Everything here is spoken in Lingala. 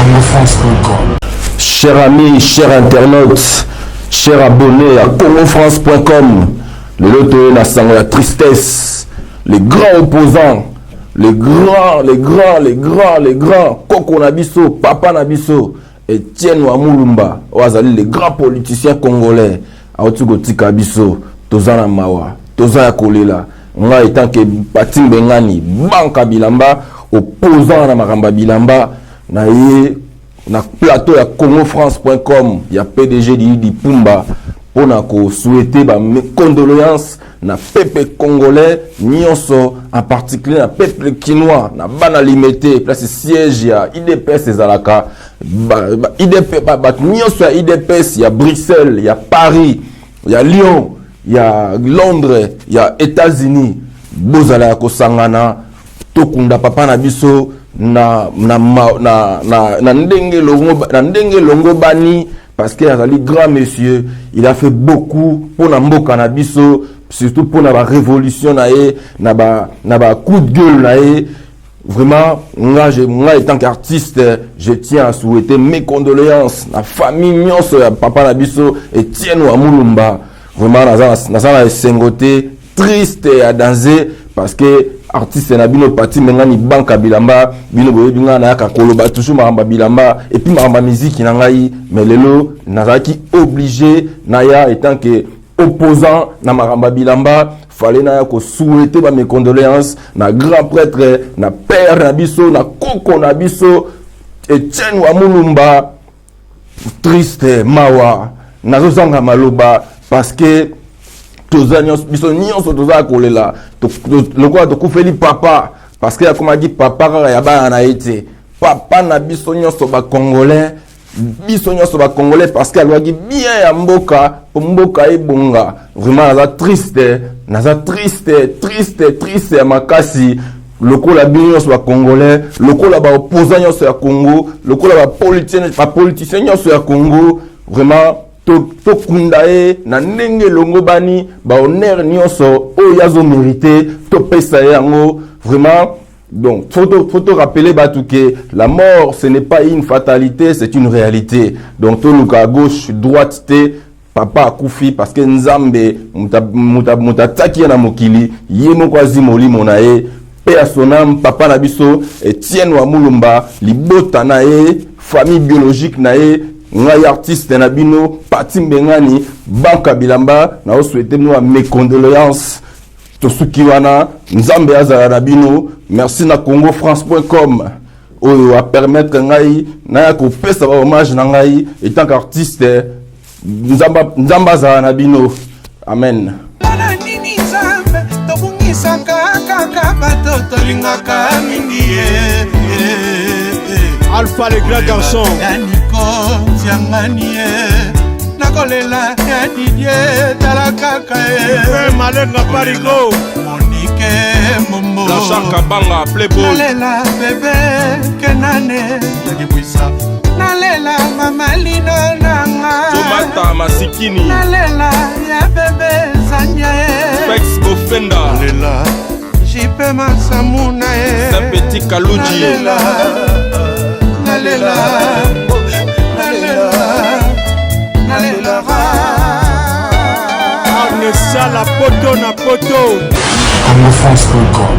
congofrance.com. Chers amis, chers internautes, chers abonnés à congofrance.com, lelo toye na sango ya tristesse, les grands opposants, les grands, les grands, les grands, les grands, koko na biso, papa na biso, Etienne Wamulumba, oyo azali le grand politicien congolais, auti kotika biso, toza na mawa, toza ya kolela. Ngai en tant que Pati Mbengani, banka bilamba, opposant na makambo ya bilamba, na ye na plateau ya congofrance.com ya PDG Didi Pumba mpona kosouhaiter bacondoléance na peuple congolais nyonso, en particulier na peuple kinois, na bana Limete, place siège ya UDPS ezalaka, bato nyonso ya UDPS ya Bruxelles, ya Paris, ya Lyon, ya Londres, ya États-Unis. Bozala ya kosangana, tokunda papa na biso na ndenge longo bani, parce que azali grand monsieur, il a fait beaucoup mpona mboka na biso, surtout mpona barévolution na ye, na ba coup de gueule na ye. Vraiment, nga en tant qu'artiste, je tiens à souhaiter mes condoléances na famille nyonso ya papa na biso Etienne wa Mulumba. Vraiment, naza na esengo te, triste ya danger, parce que artiste na bino Pati Mengani, banka bilamba, bino boyebi ngai nayaka koloba toujours makambo ya bilamba et puis makambo ya miziki na ngai, mais lelo nazalaki obligé naya en tant que opposant na makambo ya bilamba. Fallait naya kosouhaiter bames condoléances na grand prêtre, na père na biso, na koko na biso Etienne wa Mulumba. Triste, mawa, nazozanga maloba, parce que toza nyonso, biso nyonso toza kolela lokola tokufeli papa, parce que akomaki papa kaka ya bana na ye te, papa na biso nyonso bacongolais, biso nyonso bacongolais, parce que alobaki bien ya mboka mpo mboka ebonga. Vraiment, naza triste, naza triste, triste, triste ya makasi, lokola bino nyonso bacongolais, lokola baopposant nyonso ya Congo, lokola bapoliticien nyonso ya Congo. Vraiment, tokunda ye na ndenge elongo bani, bahonneur nyonso oyo azomérite, topesa ye yango vraiment. Donc faut te rappeler bato que la mort, ce n'est pas une fatalité, c'est une réalité. Donc toluka à gauche droite te, papa akufi parce que Nzambe moto atiaki ye na mokili, ye moko azwi molimo na ye. Mpe ya sonam, papa na biso Etienne wa Mulumba, libota na ye, famille biologique na ye, ngai artiste na bino Pati Mbengani, banka bilamba, naosouhaiter bino ya mes condoléances. Tosuki wana, Nzambe azala na bino. Merci na congofrance.com oyo apermettre ngai naya kopesa bahommage na ngai en tant qu'artiste. Nzambe azala na bino, amen. Mpona nini, Nzambe, tobungisaka kaka bato tolingaka mingi ye? Alpha le grand garçon. Ya Niko Tiangani ye, nakolela. Ya Didie, tala kaka ye. Malenga Parigo. Monike Mombo. Blanchard Kabanga Playboy. Nalela bebe Kenane nakibwisa, nalela mama Lino nanga. Tomata Masikini. Nalela ya bebe Zania ye. Spex Bofenda. Nalela Jipe Masamu na ye. Saint Petit Kaluji. Nalela, nalela, nalela, nalela. Arnesala poto na poto. congofrance.com.